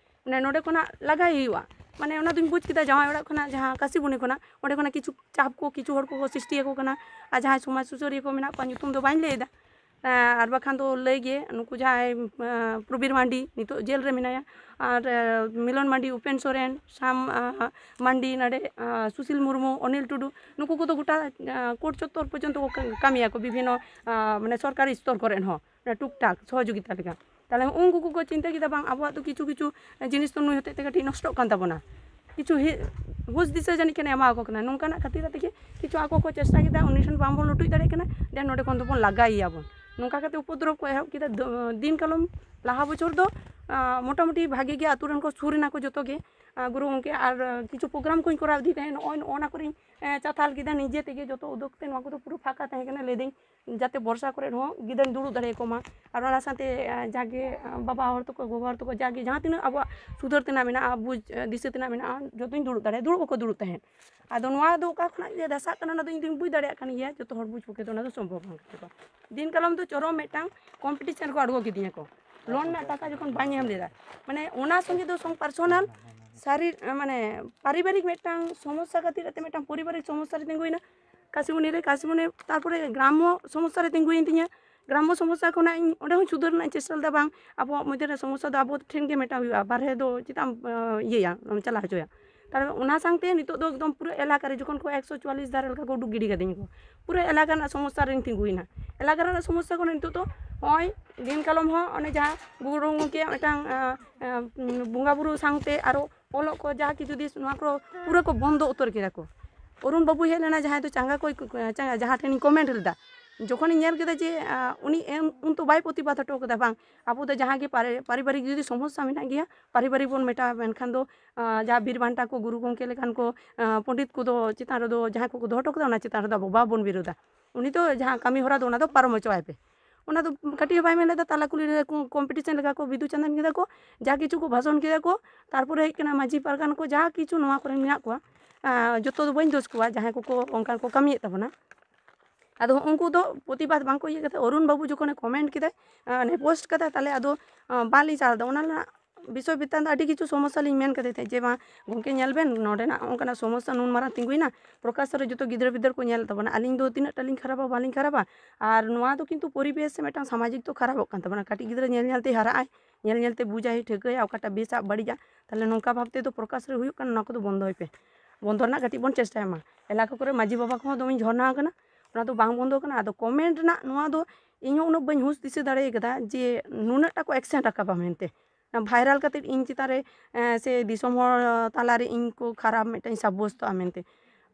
ᱢᱟᱱᱮ ᱱᱚᱰᱮ ᱠᱷᱚᱱᱟᱜ ᱞᱟᱜᱟᱭ ᱦᱩᱭᱩᱜᱼᱟ᱾ ᱢᱟᱱᱮ ᱚᱱᱟ ᱫᱚᱧ ᱵᱩᱡᱽ ᱠᱮᱫᱟ ᱡᱟᱶᱟᱭ ᱚᱲᱟᱜ ᱠᱷᱚᱱᱟᱜ ᱡᱟᱦᱟᱸ ᱠᱟᱥᱤᱵᱩᱱᱤ ᱠᱷᱚᱱᱟᱜ, ᱚᱸᱰᱮ ᱠᱷᱚᱱᱟᱜ ᱠᱤᱪᱷᱩ ᱪᱟᱯ ᱠᱚ ᱠᱤᱪᱷᱩ ᱦᱚᱲ ᱠᱚᱠᱚ ᱥᱨᱤᱥᱴᱤᱭᱟᱠᱚ ᱠᱟᱱᱟ᱾ ᱟᱨ ᱡᱟᱦᱟᱸᱭ ᱥᱚᱢᱟᱡᱽ ᱥᱩᱥᱟᱹᱨᱤᱭᱟᱹ ᱠᱚ ᱢᱮᱱᱟᱜ ᱠᱚᱣᱟ, ᱧᱩᱛᱩᱢ ᱫᱚ ᱵᱟᱹᱧ ᱞᱟᱹᱭᱮᱫᱟ, ᱟᱨ ᱵᱟᱠᱷᱟᱱ ᱫᱚ ᱞᱟᱹᱭ ᱜᱮ, ᱱᱩᱠᱩ ᱡᱟᱦᱟᱸᱭ ᱯᱨᱚᱵᱤᱨ ᱢᱟᱱᱰᱤ ᱱᱤᱛᱚᱜ ᱡᱮᱞ ᱨᱮ ᱢᱮᱱᱟᱭᱟ, ᱟᱨ ᱢᱤᱞᱚᱱ ᱢᱟᱱᱰᱤ, ᱩᱯᱮᱱ ᱥᱚᱨᱮᱱ, ᱥᱟᱢ ᱢᱟᱱᱰᱤ, ᱱᱟᱰᱮ ᱥᱩᱥᱤᱞ ᱢᱩᱨᱢᱩ, ᱚᱱᱤᱞ ᱴᱩᱰᱩ, ᱱᱩᱠᱩ ᱠᱚᱫᱚ ᱜᱚᱴᱟ ᱠᱳᱨᱴ ᱪᱚᱛᱛᱚᱨ ᱯᱚᱨᱡᱚᱱᱛᱚ ᱠᱚ ᱠᱟᱹᱢᱤᱭᱟᱠᱚ ᱵᱤᱵᱷᱤᱱᱱᱚ ᱢᱟᱱᱮ ᱥᱚᱨᱠᱟᱨᱤ ᱥᱛᱚᱨ ᱠᱚᱨᱮ ᱦᱚᱸ, ᱴᱩᱠ ᱴᱟᱠ ᱥᱚᱦᱚᱡᱳᱜᱤᱛᱟ ᱞᱮᱠᱟ᱾ ᱛᱟᱦᱞᱮ ᱩᱱᱠᱩ ᱠᱚᱠᱚ ᱪᱤᱱᱛᱟᱹ ᱠᱮᱫᱟ, ᱵᱟᱝ, ᱟᱵᱚᱣᱟᱜ ᱫᱚ ᱠᱤᱪᱷᱩ ᱠᱤᱪᱷᱩ ᱡᱤᱱᱤᱥ ᱫᱚ ᱱᱩᱭ ᱦᱚᱛᱮᱡ ᱛᱮ ᱠᱟᱹᱴᱤᱡ ᱱᱚᱥᱴᱚᱜ ᱠᱟᱱ ᱛᱟᱵᱚᱱᱟ, ᱠᱤᱪᱷᱩ ᱦᱩᱥ ᱫᱤᱥᱟᱹ ᱡᱟᱹᱱᱤᱡ ᱠᱷᱟᱱ ᱮᱢᱟ ᱠᱚ ᱠᱟᱱᱟ᱾ ᱱᱚᱝᱠᱟᱱᱟᱜ ᱠᱷᱟᱹᱛᱤᱨ ᱛᱮᱜᱮ ᱠᱤᱪᱷᱩ ᱟᱠᱚ ᱠᱚ ᱪᱮᱥᱴᱟ ᱠᱮᱫᱟ, ᱩᱱᱤ ᱴᱷᱮᱱ ᱵᱟᱝᱵᱚᱱ ᱞᱩᱴᱩᱡ ᱫᱟᱲᱮᱭᱟᱜ ᱠᱟᱱᱟ, ᱫᱮᱱ ᱱᱚᱰᱮ ᱠᱷᱚᱱ ᱫᱚᱵᱚᱱ ᱞᱟᱜᱟᱭᱮᱭᱟ ᱵᱚᱱ᱾ ᱱᱚᱝᱠᱟ ᱠᱟᱛᱮ ᱩᱯᱚᱫᱨᱚᱵ ᱠᱚ ᱮᱦᱚᱵ ᱠᱮᱫᱟ᱾ ᱫᱤᱱ ᱠᱟᱞᱚᱢ ᱞᱟᱦᱟ ᱵᱚᱪᱷᱚᱨ ᱫᱚ ᱢᱚᱴᱟᱢᱩᱴᱤ ᱵᱷᱟᱜᱮ ᱜᱮ ᱟᱹᱛᱩ ᱨᱮᱱ ᱠᱚ ᱥᱩᱨ ᱮᱱᱟ ᱠᱚ ᱡᱚᱛᱚ ᱜᱮ, ᱜᱩᱨᱩ ᱜᱚᱢᱠᱮ, ᱟᱨ ᱠᱤᱪᱷᱩ ᱯᱨᱳᱜᱨᱟᱢ ᱠᱚᱧ ᱠᱚᱨᱟᱣ ᱤᱫᱤ ᱛᱟᱦᱮᱸᱫ᱾ ᱱᱚᱜᱼᱚᱭ ᱱᱚᱜᱼᱚ ᱱᱟ ᱠᱚᱨᱮᱧ ᱪᱟᱛᱷᱟᱞ ᱠᱮᱫᱟ, ᱱᱤᱡᱮ ᱛᱮᱜᱮ ᱡᱚᱛᱚ ᱩᱫᱳᱜᱽ ᱛᱮ ᱱᱚᱣᱟ ᱠᱚᱫᱚ ᱯᱩᱨᱟᱹ ᱯᱷᱟᱸᱠᱟ ᱛᱟᱦᱮᱸ ᱠᱟᱱᱟ᱾ ᱞᱟᱹᱭᱫᱟᱹᱧ ᱡᱟᱛᱮ ᱵᱚᱨᱥᱟ ᱠᱚᱨᱮ ᱦᱚᱸ ᱜᱤᱫᱟᱹᱨ ᱫᱩᱲᱩᱵ ᱫᱟᱲᱮᱭᱟᱠᱚ ᱢᱟ᱾ ᱟᱨ ᱚᱱᱟ ᱥᱟᱶᱛᱮ ᱡᱟᱜᱮ ᱵᱟᱵᱟ ᱦᱚᱲ ᱛᱟᱠᱚ, ᱜᱚᱜᱚ ᱦᱚᱲ ᱛᱟᱠᱚ, ᱡᱟᱜᱮ ᱡᱟᱦᱟᱸ ᱛᱤᱱᱟᱹᱜ ᱟᱵᱚᱣᱟᱜ ᱥᱩᱫᱷᱟᱹᱨ ᱛᱮᱱᱟᱜ ᱢᱮᱱᱟᱜᱼᱟ, ᱵᱩᱡᱽ ᱫᱤᱥᱟᱹ ᱛᱮᱱᱟᱜ ᱢᱮᱱᱟᱜᱼᱟ, ᱡᱚᱛᱚᱧ ᱫᱩᱲᱩᱵ ᱫᱟᱲᱮᱭᱟᱜᱼᱟ, ᱫᱩᱲᱩᱵ ᱦᱚᱸᱠᱚ ᱫᱩᱲᱩᱵ ᱛᱟᱦᱮᱸᱫ᱾ ᱟᱫᱚ ᱱᱚᱣᱟ ᱫᱚ ᱚᱠᱟ ᱠᱷᱚᱱᱟᱜ ᱡᱮ ᱫᱟᱥᱟᱜ ᱠᱟᱱᱟ, ᱚᱱᱟ ᱫᱚ ᱤᱧ ᱫᱚᱧ ᱵᱩᱡᱽ ᱫᱟᱲᱮᱭᱟᱜ ᱠᱟᱱ ᱜᱮᱭᱟ, ᱡᱚᱛᱚ ᱦᱚᱲ ᱵᱩᱡᱽ ᱯᱚᱠᱠᱷᱮ ᱫᱚ ᱚᱱᱟ ᱫᱚ ᱥᱚᱢᱵᱷᱚᱵ ᱵᱟᱝ ᱠᱟᱱᱟ᱾ ᱫᱤᱱ ᱠᱟᱞᱚᱢ ᱫᱚ ᱪᱚᱨᱚᱢ ᱢᱤᱫᱴᱟᱝ ᱠᱚᱢᱯᱤᱴᱤᱥᱮᱱ ᱨᱮᱠᱚ ᱟᱬᱜᱚ ᱠᱤᱫᱤᱧᱟ ᱠᱚ, ᱞᱳᱱ ᱨᱮᱱᱟᱜ ᱴᱟᱠᱟ ᱡᱚᱠᱷᱚᱱ ᱵᱟᱹᱧ ᱮᱢ ᱞᱮᱫᱟ, ᱢᱟᱱᱮ ᱚᱱᱟ ᱥᱚᱸᱜᱮ ᱫᱚ ᱥᱚᱝ ᱯᱟᱨᱥᱚᱱᱟᱞ ᱥᱟᱹᱨᱤ ᱢᱟᱱᱮ ᱯᱟᱨᱤᱵᱟᱨᱤᱠ ᱢᱤᱫᱴᱟᱝ ᱥᱚᱢᱚᱥᱥᱟ ᱠᱷᱟᱹᱛᱤᱨ ᱛᱮ ᱢᱤᱫᱴᱟᱝ ᱯᱚᱨᱤᱵᱟᱨᱤᱠ ᱥᱚᱢᱚᱥᱥᱟ ᱨᱮ ᱛᱤᱸᱜᱩᱭᱮᱱᱟ᱾ ᱠᱟᱥᱤᱢᱩᱱᱤ ᱨᱮ, ᱠᱟᱥᱤᱢᱩᱱᱤ, ᱛᱟᱨᱯᱚᱨᱮ ᱜᱨᱟᱢᱢᱚ ᱥᱚᱢᱚᱥᱥᱟ ᱨᱮ ᱛᱤᱸᱜᱩᱭᱮᱱ ᱛᱤᱧᱟᱹ᱾ ᱜᱨᱟᱢᱢᱚ ᱥᱚᱢᱚᱥᱥᱟ ᱠᱷᱚᱱᱟᱜ ᱤᱧ ᱚᱸᱰᱮ ᱦᱚᱸ ᱥᱩᱫᱷᱟᱹᱨ ᱨᱮᱱᱟᱜ ᱤᱧ ᱪᱮᱥᱴᱟ ᱞᱮᱫᱟ, ᱵᱟᱝ, ᱟᱵᱚᱣᱟᱜ ᱢᱚᱫᱽᱫᱷᱮ ᱨᱮ ᱥᱚᱢᱚᱥᱥᱟ ᱫᱚ ᱟᱵᱚ ᱴᱷᱮᱱ ᱜᱮ ᱢᱤᱫᱴᱟᱝ ᱦᱩᱭᱩᱜᱼᱟ, ᱵᱟᱨᱦᱮ ᱫᱚ ᱪᱮᱫᱟᱜ ᱮᱢ ᱤᱭᱟᱹᱭᱟ, ᱪᱟᱞᱟᱣ ᱦᱚᱪᱚᱭᱟ᱾ ᱛᱟᱦᱞᱮ ᱚᱱᱟ ᱥᱟᱶᱛᱮ ᱱᱤᱛᱚᱜ ᱫᱚ ᱮᱠᱫᱚᱢ ᱯᱩᱨᱟᱹ ᱮᱞᱟᱠᱟ ᱨᱮ ᱡᱚᱠᱷᱚᱱ ᱠᱚ ᱮᱠᱥᱚ ᱪᱩᱣᱟᱞᱞᱤᱥ ᱫᱷᱟᱨᱮ ᱞᱮᱠᱟ ᱠᱚ ᱩᱰᱩᱠ ᱜᱤᱰᱤ ᱠᱟᱫᱤᱧᱟ ᱠᱚ, ᱯᱩᱨᱟᱹ ᱮᱞᱟᱠᱟ ᱨᱮᱱᱟᱜ ᱥᱚᱢᱚᱥᱥᱟ ᱨᱮᱧ ᱛᱤᱸᱜᱩᱭᱮᱱᱟ᱾ ᱮᱞᱟᱠᱟ ᱨᱮᱱᱟᱜ ᱥᱚᱢᱚᱥᱥᱟ ᱠᱷᱚᱱ ᱱᱤᱛᱚᱜ ᱫᱚ ᱱᱚᱜᱼᱚᱭ ᱫᱤᱱ ᱠᱟᱞᱚᱢ ᱦᱚᱸ ᱚᱱᱮ ᱡᱟᱦᱟᱸ ᱜᱩᱨᱩ ᱜᱚᱢᱠᱮᱭᱟᱜ ᱢᱤᱫᱴᱟᱝ, ᱟᱸ, ᱟᱸ, ᱵᱚᱸᱜᱟ ᱵᱩᱨᱩ ᱥᱟᱶᱛᱮ ᱟᱨᱚ ᱚᱞᱚᱜ ᱠᱚ ᱡᱟᱦᱟᱸ ᱠᱤᱪᱷᱩ ᱫᱤᱥ ᱱᱚᱣᱟ ᱠᱚ ᱯᱩᱨᱟᱹ ᱠᱚ ᱵᱚᱱᱫᱚ ᱩᱛᱟᱹᱨ ᱠᱮᱫᱟ ᱠᱚ᱾ ᱚᱨᱩᱱ ᱵᱟᱹᱵᱩᱭ ᱦᱮᱡ ᱞᱮᱱᱟ, ᱡᱟᱦᱟᱸᱭ ᱫᱚ ᱪᱟᱸᱜᱟ ᱠᱚᱭ, ᱪᱟᱸᱜᱟ, ᱡᱟᱦᱟᱸ ᱴᱷᱮᱱᱤᱧ ᱠᱚᱢᱮᱱᱴ ᱞᱮᱫᱟ, ᱡᱚᱠᱷᱚᱱᱤᱧ ᱧᱮᱞ ᱠᱮᱫᱟ ᱡᱮ, ᱟᱸ, ᱩᱱᱤ ᱮᱢ, ᱩᱱ ᱛᱚ ᱵᱟᱭ ᱯᱨᱚᱛᱤᱵᱟᱫ ᱦᱚᱴᱚ ᱠᱟᱫᱟ, ᱵᱟᱝ, ᱟᱵᱚ ᱫᱚ ᱡᱟᱦᱟᱸ ᱜᱮ ᱯᱟᱨᱤ-, ᱯᱟᱨᱤᱵᱟᱨᱤᱠ ᱡᱩᱫᱤ ᱥᱚᱢᱚᱥᱥᱟ ᱢᱮᱱᱟᱜ ᱜᱮᱭᱟ, ᱯᱟᱨᱤᱵᱟᱨᱤᱠ ᱵᱚᱱ ᱢᱮᱴᱟᱣᱟ, ᱢᱮᱱᱠᱷᱟᱱ ᱫᱚ, ᱟᱸ, ᱡᱟᱦᱟᱸ ᱵᱤᱨ ᱵᱟᱱᱴᱟ ᱠᱚ, ᱜᱩᱨᱩ ᱜᱚᱢᱠᱮ ᱞᱮᱠᱟᱱ ᱠᱚ, ᱟᱸ, ᱯᱚᱱᱰᱤᱛ ᱠᱚᱫᱚ ᱪᱮᱛᱟᱱ ᱨᱮᱫᱚ ᱡᱟᱦᱟᱸᱭ ᱠᱚᱠᱚ ᱫᱚᱦᱚ ᱦᱚᱴᱚ ᱠᱟᱫᱟ, ᱚᱱᱟ ᱪᱮᱛᱟᱱ ᱨᱮᱫᱚ ᱟᱵᱚ ᱵᱟᱵᱚᱱ ᱵᱤᱨᱳᱫᱟ᱾ ᱩᱱᱤ ᱫᱚ ᱡᱟᱦᱟᱸ ᱠᱟᱹᱢᱤ ᱦᱚᱨᱟ ᱫᱚ ᱚᱱᱟ ᱫᱚ ᱯᱟᱨᱚᱢ ᱦᱚᱪᱚᱣᱟᱭ ᱯᱮ᱾ ᱚᱱᱟ ᱫᱚ ᱠᱟᱹᱴᱤᱡ ᱦᱚᱸ ᱵᱟᱭ ᱢᱮᱱ ᱞᱮᱫᱟ, ᱛᱟᱞᱟ ᱠᱩᱞᱦᱤ ᱨᱮ ᱠᱚ ᱠᱚᱢᱯᱤᱴᱤᱥᱮᱱ ᱞᱮᱠᱟ ᱠᱚ ᱵᱤᱫᱩ ᱪᱟᱸᱫᱟᱱ ᱠᱮᱫᱟ ᱠᱚ, ᱡᱟ ᱠᱤᱪᱷᱩ ᱠᱚ ᱵᱷᱟᱥᱚᱱ ᱠᱮᱫᱟ ᱠᱚ, ᱛᱟᱨᱯᱚᱨᱮ ᱦᱮᱡ ᱠᱟᱱᱟ ᱢᱟᱹᱡᱷᱤ ᱯᱟᱨᱜᱟᱱᱟ ᱠᱚ, ᱡᱟᱦᱟᱸ ᱠᱤᱪᱷᱩ ᱱᱚᱣᱟ ᱠᱚᱨᱮ ᱢᱮᱱᱟᱜ ᱠᱚᱣᱟ, ᱟᱸ, ᱡᱚᱛᱚ ᱫᱚ ᱵᱟᱹᱧ ᱫᱳᱥ ᱠᱚᱣᱟ, ᱡᱟᱦᱟᱸᱭ ᱠᱚᱠᱚ ᱚᱱᱠᱟ ᱠᱚ ᱠᱟᱹᱢᱤᱭᱮᱫ ᱛᱟᱵᱚᱱᱟ᱾ ᱟᱫᱚ ᱩᱱᱠᱩ ᱫᱚ ᱯᱨᱚᱛᱤᱵᱟᱫ ᱵᱟᱝ ᱠᱚ ᱤᱭᱟᱹ ᱠᱟᱛᱮ, ᱚᱨᱩᱱ ᱵᱟᱹᱵᱩ ᱡᱚᱠᱷᱚᱱᱮ ᱠᱚᱢᱮᱱᱴ ᱠᱮᱫᱟᱭ, ᱟᱸ, ᱢᱟᱱᱮ ᱯᱳᱥᱴ ᱠᱟᱫᱟᱭ, ᱛᱟᱦᱞᱮ ᱟᱫᱚ, ᱟᱸ, ᱵᱟᱝᱞᱤᱧ ᱪᱟᱞᱟᱣ ᱞᱮᱫᱟ᱾ ᱚᱱᱟ ᱨᱮᱱᱟᱜ ᱵᱤᱥᱚᱭ ᱵᱨᱤᱛᱛᱟᱱᱛᱚ ᱟᱹᱰᱤ ᱠᱤᱪᱷᱩ ᱥᱚᱢᱚᱥᱥᱟ ᱞᱤᱧ ᱢᱮᱱ ᱠᱟᱫᱮ ᱛᱟᱦᱮᱸᱫ ᱡᱮ, "ᱵᱟᱝ ᱜᱚᱢᱠᱮ, ᱧᱮᱞ ᱵᱮᱱ, ᱱᱚᱰᱮᱱᱟᱜ ᱚᱱᱠᱟᱱᱟᱜ ᱥᱚᱢᱚᱥᱥᱟ ᱱᱩᱱ ᱢᱟᱨᱟᱝ ᱛᱤᱸᱜᱩᱭᱮᱱᱟ, ᱯᱨᱚᱠᱟᱥᱚ ᱨᱮ ᱡᱚᱛᱚ ᱜᱤᱫᱽᱨᱟᱹ ᱯᱤᱫᱽᱨᱟᱹ ᱠᱚ ᱧᱮᱞ ᱛᱟᱵᱚᱱᱟ, ᱟᱹᱞᱤᱧ ᱫᱚ ᱛᱤᱱᱟᱹᱜ ᱴᱟ ᱞᱤᱧ ᱠᱷᱟᱨᱟᱯᱟ, ᱵᱟᱹᱞᱤᱧ ᱠᱷᱟᱨᱟᱯᱟ?" ᱟᱨ ᱱᱚᱣᱟ ᱫᱚ ᱠᱤᱱᱛᱩ ᱯᱚᱨᱤᱵᱮᱥ ᱥᱮ ᱢᱤᱫᱴᱟᱝ ᱥᱟᱢᱟᱡᱤᱠ ᱫᱚ ᱠᱷᱟᱨᱟᱯᱚᱜ ᱠᱟᱱ ᱛᱟᱵᱚᱱᱟ᱾ ᱠᱟᱹᱴᱤᱡ ᱜᱤᱫᱽᱨᱟᱹ ᱧᱮᱞ ᱧᱮᱞ ᱛᱮᱭ ᱦᱟᱨᱟᱜ ᱟᱭ, ᱧᱮᱞ ᱧᱮᱞ ᱛᱮ ᱵᱩᱡᱟᱭ, ᱴᱷᱟᱹᱣᱠᱟᱹᱭᱟ ᱚᱠᱟᱴᱟᱜ ᱵᱮᱥᱟᱜ ᱵᱟᱹᱲᱤᱡᱟᱜ᱾ ᱛᱟᱦᱞᱮ ᱱᱚᱝᱠᱟ ᱵᱷᱟᱵᱽ ᱛᱮᱫᱚ ᱯᱨᱚᱠᱟᱥ ᱨᱮ ᱦᱩᱭᱩᱜ ᱠᱟᱱᱟ, ᱱᱚᱣᱟ ᱠᱚᱫᱚ ᱵᱚᱱᱫᱚᱭ ᱯᱮ, ᱵᱚᱱᱫᱚ ᱨᱮᱱᱟᱜ ᱠᱟᱹᱴᱤᱡ ᱵᱚᱱ ᱪᱮᱥᱴᱟᱭ ᱢᱟ᱾ ᱮᱞᱟᱠᱟ ᱠᱚᱨᱮ ᱢᱟᱹᱡᱷᱤ ᱵᱟᱵᱟ ᱠᱚᱦᱚᱸ ᱫᱚᱢᱮᱧ ᱡᱷᱚᱨᱱᱟ ᱟᱠᱟᱱᱟ, ᱚᱱᱟ ᱫᱚ ᱵᱟᱝ ᱵᱚᱱᱫᱚ ᱠᱟᱱᱟ᱾ ᱟᱫᱚ ᱠᱚᱢᱮᱱᱴ ᱨᱮᱱᱟᱜ ᱱᱚᱣᱟ ᱫᱚ ᱤᱧᱦᱚᱸ ᱩᱱᱟᱹᱜ ᱵᱟᱹᱧ ᱦᱩᱥ ᱫᱤᱥᱟᱹ ᱫᱟᱲᱮ ᱠᱟᱫᱟ ᱡᱮ ᱱᱩᱱᱟᱹᱜ ᱴᱟ ᱠᱚ ᱮᱠᱥᱮᱱ ᱨᱟᱠᱟᱵᱟ ᱢᱮᱱᱛᱮ᱾ ᱚᱱᱟ ᱵᱷᱟᱭᱨᱟᱞ ᱠᱟᱛᱮᱫ ᱤᱧ ᱪᱮᱛᱟᱱ ᱨᱮ, ᱮᱸ, ᱥᱮ ᱫᱤᱥᱚᱢ ᱦᱚᱲ ᱛᱟᱞᱟᱨᱮ ᱤᱧ ᱠᱚ ᱠᱷᱟᱨᱟᱯ ᱢᱤᱫᱴᱟᱝ ᱥᱟᱵᱵᱚᱥᱛᱚᱜᱼᱟ ᱢᱮᱱᱛᱮ᱾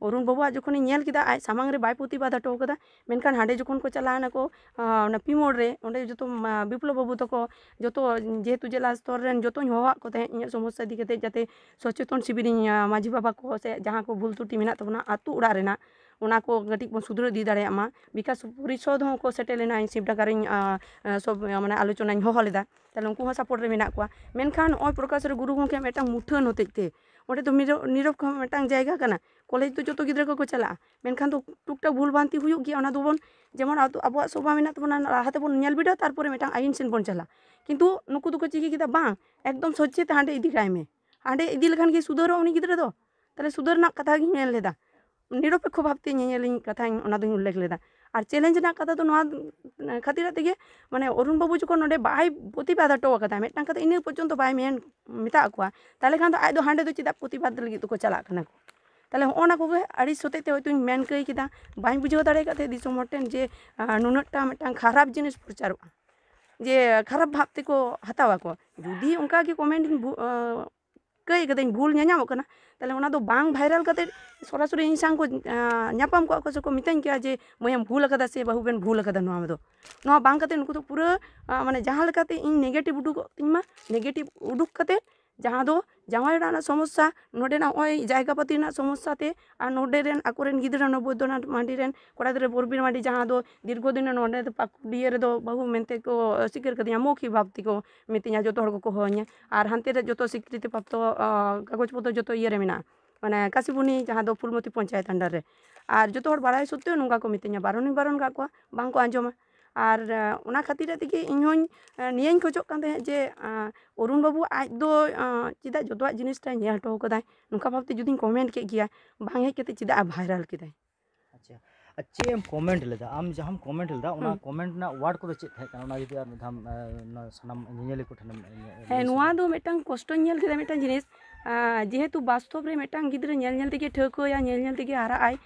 ᱚᱨᱩᱱ ᱵᱟᱹᱵᱩᱣᱟᱜ ᱡᱚᱠᱷᱚᱱᱤᱧ ᱧᱮᱞ ᱠᱮᱫᱟ, ᱟᱡ ᱥᱟᱢᱟᱝ ᱨᱮ ᱵᱟᱭ ᱯᱨᱚᱛᱤᱵᱟᱫ ᱦᱚᱴᱚ ᱠᱟᱫᱟ, ᱢᱮᱱᱠᱷᱟᱱ ᱦᱟᱸᱰᱮ ᱡᱚᱠᱷᱚᱱ ᱠᱚ ᱪᱟᱞᱟᱣᱱᱟ ᱠᱚ, ᱟᱸ, ᱚᱱᱟ ᱯᱤ ᱢᱳᱲ ᱨᱮ, ᱚᱸᱰᱮ ᱡᱚᱛᱚ, ᱢᱟ, ᱵᱤᱯᱞᱚᱵ ᱵᱟᱹᱵᱩ ᱛᱟᱠᱚ, ᱡᱚᱛᱚ, ᱡᱮᱦᱮᱛᱩ ᱡᱮᱞᱟ ᱥᱛᱚᱨ ᱨᱮᱱ ᱡᱚᱛᱚᱧ ᱦᱚᱦᱚᱣᱟᱫ ᱠᱚ ᱛᱟᱦᱮᱸᱫ ᱤᱧᱟᱹᱜ ᱥᱚᱢᱚᱥᱥᱟ ᱤᱫᱤ ᱠᱟᱛᱮᱫ, ᱡᱟᱛᱮ ᱥᱚᱪᱮᱛᱚᱱ ᱥᱤᱵᱤᱨᱤᱧ, ᱟᱸ, ᱢᱟᱹᱡᱷᱤ ᱵᱟᱵᱟ ᱠᱚ ᱥᱮ ᱡᱟᱦᱟᱸ ᱠᱚ ᱵᱷᱩᱞ ᱛᱨᱩᱴᱤ ᱢᱮᱱᱟᱜ ᱛᱟᱵᱚᱱᱟ ᱟᱹᱛᱩ ᱚᱲᱟᱜ ᱨᱮᱱᱟᱜ, ᱚᱱᱟ ᱠᱚ ᱠᱟᱹᱴᱤᱡ ᱵᱚᱱ ᱥᱩᱫᱷᱨᱟᱹ ᱤᱫᱤ ᱫᱟᱲᱮᱭᱟᱜ ᱢᱟ᱾ ᱵᱤᱠᱟᱥ ᱯᱚᱨᱤᱥᱚᱫᱽ ᱦᱚᱸᱠᱚ ᱥᱮᱴᱮᱨ ᱞᱮᱱᱟ, ᱤᱧ ᱥᱤᱵᱽᱰᱟᱸᱜᱟ ᱨᱤᱧ, ᱟᱸ, ᱟᱸ, ᱥᱚᱵ, ᱢᱟᱱᱮ, ᱟᱞᱳᱪᱚᱱᱟᱧ ᱦᱚᱦᱚ ᱞᱮᱫᱟ, ᱛᱟᱦᱞᱮ ᱩᱱᱠᱩ ᱦᱚᱸ ᱥᱟᱯᱳᱨᱴ ᱨᱮ ᱢᱮᱱᱟᱜ ᱠᱚᱣᱟ᱾ ᱢᱮᱱᱠᱷᱟᱱ ᱱᱚᱜᱼᱚᱭ ᱯᱨᱚᱠᱟᱥ ᱨᱮ ᱜᱩᱨᱩ ᱜᱚᱢᱠᱮ ᱢᱤᱫᱴᱟᱝ ᱢᱩᱴᱷᱟᱹᱱ ᱦᱚᱛᱮᱡ ᱛᱮ, ᱚᱸᱰᱮ ᱫᱚ ᱱᱤᱨᱚ-, ᱱᱤᱨᱚᱵ ᱠᱚᱦᱚᱸ ᱢᱤᱫᱴᱟᱝ ᱡᱟᱭᱜᱟ ᱠᱟᱱᱟ, ᱠᱚᱞᱮᱡᱽ ᱫᱚ ᱡᱚᱛᱚ ᱜᱤᱫᱽᱨᱟᱹ ᱠᱚᱠᱚ ᱪᱟᱞᱟᱜᱼᱟ, ᱢᱮᱱᱠᱷᱟᱱ ᱫᱚ ᱴᱩᱠ ᱴᱟᱠ ᱵᱷᱩᱞ ᱵᱷᱨᱟᱱᱛᱤ ᱦᱩᱭᱩᱜ ᱜᱮᱭᱟ᱾ ᱚᱱᱟ ᱫᱚᱵᱚᱱ, ᱡᱮᱢᱚᱱ ᱟᱵᱚ, ᱟᱵᱚᱣᱟᱜ ᱥᱚᱵᱷᱟ ᱢᱮᱱᱟᱜ ᱛᱟᱵᱚᱱᱟ, ᱞᱟᱦᱟ ᱛᱮᱵᱚᱱ ᱧᱮᱞ ᱵᱤᱰᱟᱹᱣ, ᱛᱟᱨᱯᱚᱨᱮ ᱢᱤᱫᱴᱟᱝ ᱟᱭᱤᱱ ᱥᱮᱱ ᱵᱚᱱ ᱪᱟᱞᱟᱜᱼᱟ᱾ ᱠᱤᱱᱛᱩ ᱱᱩᱠᱩ ᱫᱚᱠᱚ ᱪᱤᱠᱟᱹ ᱠᱮᱫᱟ, ᱵᱟᱝ, ᱮᱠᱫᱚᱢ ᱥᱚᱡᱷᱮ ᱛᱮ ᱦᱟᱸᱰᱮ ᱤᱫᱤ ᱠᱟᱭ ᱢᱮ, ᱦᱟᱸᱰᱮ ᱤᱫᱤ ᱞᱮᱠᱷᱟᱱ ᱜᱮ ᱥᱩᱫᱷᱟᱹᱨᱚᱜᱼᱟ ᱩᱱᱤ ᱜᱤᱫᱽᱨᱟᱹ ᱫᱚ᱾ ᱛᱟᱦᱞᱮ ᱥᱩᱫᱷᱟᱹᱨ ᱨᱮᱱᱟᱜ ᱠᱟᱛᱷᱟ ᱜᱤᱧ ᱢᱮᱱ ᱞᱮᱫᱟ, ᱱᱤᱨᱚᱯᱮᱠᱠᱷᱚ ᱵᱷᱟᱵᱽᱛᱮ ᱧᱮᱧᱮᱞᱤᱧ ᱠᱟᱛᱷᱟᱧ, ᱚᱱᱟ ᱫᱚᱧ ᱩᱞᱞᱮᱠᱷ ᱞᱮᱫᱟ᱾ ᱟᱨ ᱪᱮᱞᱮᱧᱡᱽ ᱨᱮᱱᱟᱜ ᱠᱟᱛᱷᱟ ᱫᱚ ᱱᱚᱣᱟ ᱠᱷᱟᱹᱛᱤᱨᱟᱜ ᱛᱮᱜᱮ, ᱢᱟᱱᱮ, ᱚᱨᱩᱱ ᱵᱟᱹᱵᱩ ᱡᱚᱠᱷᱚᱱ ᱱᱚᱰᱮ ᱵᱟᱭ ᱯᱨᱚᱛᱤᱵᱟᱫ ᱦᱚᱴᱚ ᱟᱠᱟᱫᱟ, ᱢᱤᱫᱴᱟᱝ ᱠᱟᱛᱷᱟ ᱤᱱᱟᱹ ᱯᱚᱨᱡᱚᱱᱛᱚ ᱵᱟᱭ ᱢᱮᱱ, ᱢᱮᱛᱟᱜ ᱠᱚᱣᱟ, ᱛᱟᱦᱞᱮ ᱠᱷᱟᱱ ᱫᱚ ᱟᱡ ᱫᱚ ᱦᱟᱸᱰᱮ ᱫᱚ ᱪᱮᱫᱟᱜ ᱯᱨᱚᱛᱤᱵᱟᱫ ᱞᱟᱹᱜᱤᱫ ᱫᱚᱠᱚ ᱪᱟᱞᱟᱜ ᱠᱟᱱᱟ ᱠᱚ? ᱛᱟᱦᱞᱮ ᱦᱚᱸᱜᱼᱚ ᱱᱟ ᱠᱚᱜᱮ ᱟᱹᱲᱤᱥ ᱦᱚᱛᱮᱡ ᱛᱮ ᱦᱚᱭᱛᱳᱧ ᱢᱮᱱ ᱠᱟᱹᱭ ᱠᱮᱫᱟ, ᱵᱟᱹᱧ ᱵᱩᱡᱷᱟᱹᱣ ᱫᱟᱲᱮ ᱟᱠᱟᱫ ᱛᱟᱦᱮᱸᱫ ᱫᱤᱥᱚᱢ ᱦᱚᱲ ᱴᱷᱮᱱ ᱡᱮ, ᱟᱸ, ᱱᱩᱱᱟᱹᱜ ᱴᱟ ᱢᱤᱫᱴᱟᱝ ᱠᱷᱟᱨᱟᱯ ᱡᱤᱱᱤᱥ ᱯᱨᱚᱪᱟᱨᱚᱜᱼᱟ, ᱡᱮ ᱠᱷᱟᱨᱟᱯ ᱵᱷᱟᱵᱽ ᱛᱮᱠᱚ ᱦᱟᱛᱟᱣ ᱟᱠᱚ᱾ ᱡᱩᱫᱤ ᱚᱱᱠᱟ ᱜᱮ ᱠᱚᱢᱮᱱᱴ ᱤᱧ ᱵᱷᱩ-, ᱟᱸ, ᱠᱟᱹᱭ ᱠᱟᱹᱫᱟᱹᱧ, ᱵᱷᱩᱞ ᱧᱮᱧᱟᱢᱚᱜ ᱠᱟᱱᱟ, ᱛᱟᱦᱞᱮ ᱚᱱᱟ ᱫᱚ ᱵᱟᱝ ᱵᱷᱟᱭᱨᱟᱞ ᱠᱟᱛᱮᱫ ᱥᱚᱨᱟᱥᱚᱨᱤ ᱤᱧ ᱥᱟᱶ ᱠᱚ, ᱟᱸ, ᱧᱟᱯᱟᱢ ᱠᱚᱜᱼᱟ ᱠᱚ ᱥᱮ ᱠᱚ ᱢᱤᱛᱟᱹᱧ ᱠᱮᱭᱟ ᱡᱮ, "ᱢᱟᱹᱭ, ᱟᱢ ᱵᱷᱩᱞ ᱟᱠᱟᱫᱟ ᱥᱮ ᱵᱟᱹᱦᱩ ᱵᱮᱱ ᱵᱷᱩᱞ ᱟᱠᱟᱫᱟ ᱱᱚᱣᱟ ᱫᱚ?" ᱱᱚᱣᱟ ᱵᱟᱝ ᱠᱟᱛᱮᱫ ᱱᱩᱠᱩ ᱫᱚ ᱯᱩᱨᱟᱹ, ᱟᱸ, ᱢᱟᱱᱮ, ᱡᱟᱦᱟᱸ ᱞᱮᱠᱟᱛᱮ ᱤᱧ ᱱᱮᱜᱮᱴᱤᱵᱷ ᱩᱰᱩᱠᱚᱜ ᱛᱤᱧ ᱢᱟ, ᱱᱮᱜᱮᱴᱤᱵᱷ ᱩᱰᱩᱠ ᱠᱟᱛᱮᱫ, ᱡᱟᱦᱟᱸ ᱫᱚ ᱡᱟᱶᱟᱭ ᱚᱲᱟᱜ ᱨᱮᱱᱟᱜ ᱥᱚᱢᱚᱥᱥᱟ, ᱱᱚᱰᱮᱱᱟᱜ ᱱᱚᱜᱼᱚᱭ ᱡᱟᱭᱜᱟ ᱯᱟᱹᱛᱤ ᱨᱮᱱᱟᱜ ᱥᱚᱢᱚᱥᱥᱟ ᱛᱮ, ᱟᱨ ᱱᱚᱰᱮ ᱨᱮᱱ ᱟᱠᱚᱨᱮᱱ ᱜᱤᱫᱽᱨᱟᱹ ᱱᱚᱵᱚᱫᱽᱫᱚᱱᱟᱛᱷ ᱢᱟᱱᱰᱤ ᱨᱮᱱ ᱠᱚᱲᱟ ᱜᱤᱫᱽᱨᱟᱹ ᱯᱨᱚᱵᱤᱨ ᱢᱟᱱᱰᱤ, ᱡᱟᱦᱟᱸ ᱫᱚ ᱫᱤᱨᱜᱷᱚ ᱫᱤᱱ ᱱᱚᱰᱮ ᱫᱚ ᱯᱟᱠᱩᱲᱤᱭᱟᱹ ᱨᱮᱫᱚ ᱵᱟᱹᱦᱩ ᱢᱮᱱᱛᱮ ᱠᱚ ᱥᱤᱠᱟᱹᱨ ᱠᱟᱫᱤᱧᱟ, ᱢᱳᱠᱷᱤᱠ ᱵᱷᱟᱵᱽ ᱛᱮᱠᱚ ᱢᱤᱛᱟᱹᱧᱟ, ᱡᱚᱛᱚ ᱦᱚᱲ ᱠᱚᱠᱚ ᱦᱚᱦᱚᱧᱟ᱾ ᱟᱨ ᱦᱟᱱᱛᱮ ᱨᱮ ᱡᱚᱛᱚ ᱥᱤᱠᱨᱤᱛᱤ ᱯᱨᱟᱯᱛᱚ, ᱟᱸ, ᱠᱟᱜᱚᱡᱽ ᱯᱚᱛᱨᱚ ᱡᱚᱛᱚ ᱤᱭᱟᱹ ᱨᱮ ᱢᱮᱱᱟᱜᱼᱟ, ᱢᱟᱱᱮ ᱠᱟᱥᱤᱵᱩᱱᱤ, ᱡᱟᱦᱟᱸ ᱫᱚ ᱯᱷᱩᱞᱢᱚᱛᱤ ᱯᱚᱧᱪᱟᱭᱮᱛ under ᱨᱮ᱾ ᱟᱨ ᱡᱚᱛᱚ ᱦᱚᱲ ᱵᱟᱲᱟᱭ ᱥᱚᱛᱛᱮᱣ ᱱᱚᱝᱠᱟ ᱠᱚ ᱢᱤᱛᱟᱹᱧᱟ, ᱵᱟᱨᱚᱱᱤᱧ ᱵᱟᱨᱚᱱ ᱠᱟᱜ ᱠᱚᱣᱟ, ᱵᱟᱝ ᱠᱚ ᱟᱸᱡᱚᱢᱟ᱾ ᱟᱨ ᱚᱱᱟ ᱠᱷᱟᱹᱛᱤᱨ ᱛᱮᱜᱮ ᱤᱧ ᱦᱚᱸᱧ ᱱᱤᱭᱟᱹᱧ ᱠᱷᱚᱡᱚᱜ ᱠᱟᱱ ᱛᱟᱦᱮᱸᱫ ᱡᱮ ᱚᱨᱩᱱ ᱵᱟᱹᱵᱩ ᱟᱡ ᱫᱚ ᱪᱮᱫᱟᱜ ᱡᱚᱛᱚᱣᱟᱜ ᱡᱤᱱᱤᱥᱴᱟᱭ ᱧᱮᱞ ᱦᱚᱴᱚ ᱠᱟᱫᱟᱭ, ᱱᱚᱝᱠᱟ ᱵᱷᱟᱵᱽᱛᱮ ᱡᱩᱫᱤᱧ ᱠᱚᱢᱮᱱᱴ ᱠᱮᱫ ᱜᱮᱭᱟ, ᱵᱟᱝ ᱦᱮᱡ ᱠᱟᱛᱮ ᱪᱮᱫᱟᱜ ᱮ ᱵᱷᱟᱭᱨᱟᱞ ᱠᱮᱫᱟᱭ? ᱟᱪᱪᱷᱟ, ᱟᱨ ᱪᱮᱫ ᱮᱢ ᱠᱚᱢᱮᱱᱴ ᱞᱮᱫᱟ ᱟᱢ? ᱡᱟᱦᱟᱸᱢ ᱠᱚᱢᱮᱱᱴ ᱞᱮᱫᱟ ᱚᱱᱟ ᱠᱚᱢᱮᱱᱴ ᱨᱮᱱᱟᱜ ᱳᱣᱟᱨᱰ ᱠᱚᱫᱚ ᱪᱮᱫ ᱛᱟᱦᱮᱸ ᱠᱟᱱᱟ? ᱚᱱᱟ ᱡᱩᱫᱤ ᱟᱨ ᱢᱤᱫ ᱫᱷᱟᱣ ᱥᱟᱱᱟᱢ ᱧᱮᱧᱮᱞᱤᱭᱟᱹ ᱠᱚ ᱴᱷᱮᱱᱮᱢ ᱦᱮᱸ, ᱱᱚᱣᱟ ᱫᱚ ᱢᱤᱫᱴᱟᱝ ᱠᱚᱥᱴᱚᱧ ᱧᱮᱞ ᱠᱮᱫᱟ, ᱢᱤᱫᱴᱟᱝ ᱡᱤᱱᱤᱥ ᱡᱮᱦᱮᱛᱩ ᱵᱟᱥᱛᱚᱵ ᱨᱮ ᱢᱤᱫᱴᱟᱝ ᱜᱤᱫᱽᱨᱟᱹ ᱧᱮᱞ ᱧᱮᱞ ᱛᱮᱜᱮ ᱴᱷᱟᱹᱣᱠᱟᱹᱭᱟ, ᱧᱮᱞ ᱧᱮᱞ ᱛᱮᱜᱮ ᱦᱟᱨᱟᱜ ᱟᱭ,